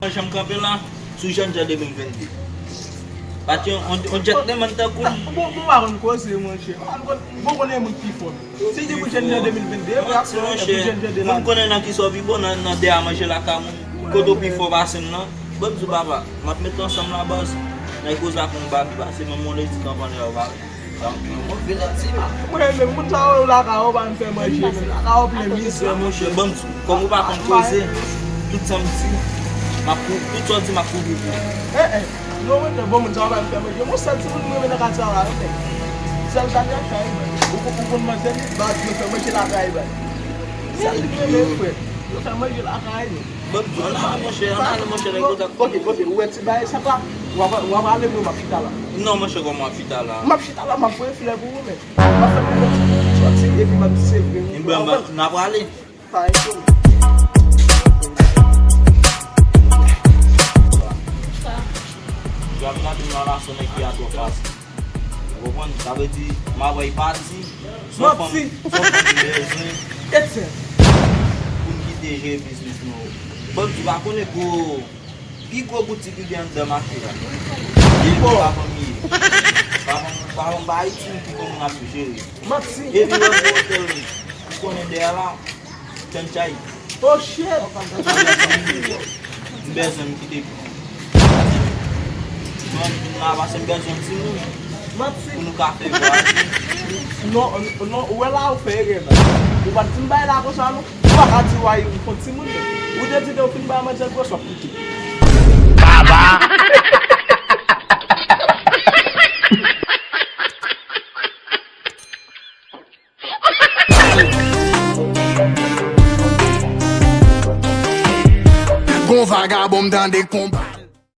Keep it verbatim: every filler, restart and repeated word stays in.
Mwen janm kanpe la sou Jènjan de mil venn de. Pati yon, yon, yon djètleman tankou m. Bon, bon, pa konn koze, monchè. Pa konn, bon, konnen moun ki fò. Si di pou Jènjan de mil venn de, epi ap fè pou Jènjan de la. Moun konnen nan ki sa w pi bon, nan, nan dèyè manje lakay moun. Kote w pi fò pase m nan. Bon, m di w papa, m ap mete ansanm la baz. Nan koze ak yon babi pase, men mwen lè di kanpann yo pare. Mwen menm, moun sa yo lakay yo pa vin fè manje, men lakay yo plen mizè, monchè. Ban m di w, kòm ou pa konn koze, tout sa m di, m ap kou-, tout sa w di, m ap kouvri pou ou. Eh, eh, non, mwen, bon, moun sa yo pa vin fè manje. Mwen sèl timoun mwen renmen nan katye a la, wi, men. Sèl sa ki lakay, men. Ou, ou konn manje li, ba, yo fè manje lakay, men. Sèl li renmen, frè. Yo fè manje lakay, men. Bon, ann ale, monchè, ann ale, monchè, nèg yo t ap... Ok, ok, ou wè ti bagay sa la? W ap, w ap ale, mwen, m ap chita la. Non, monchè, kòman w ap chita la? M ap chita la, m ap voye flè pou ou, men. M ap fè mwen sòti, epi m ap di se vre. Ebyen, n ap ale. Pa enkyete w. Sa. Djab nan vin nan laso nèg ki a twò pase. Ou konprann? Sa vle di, m ap wè y pati. Son fanm, son fanm ki bezwen pou n kite jere biznis nou. Bon, m di, pa konnen gwo, pi gwo boutik ki gen anndan mache a. Li pa fanmi. Pa fanmi, pa fanmi, pa Ayiti, ki konn ap jere. Epi lòt gwo otèl, ou konnen dèyè la. Chan chay. Oh shit! M bezwen m kite. Mwen, m la pase m bezwen timoun. Pou nou ka fè vwayaje. Non, non, ou wè la ou fè erè la. Ou pa t fin bay la konsa non. Ou pa ka di w ay ou fon timoun non. Ou te di de ou fin bay manzè gwòs w ap kite. Baba! Gon vagabon m tande konba.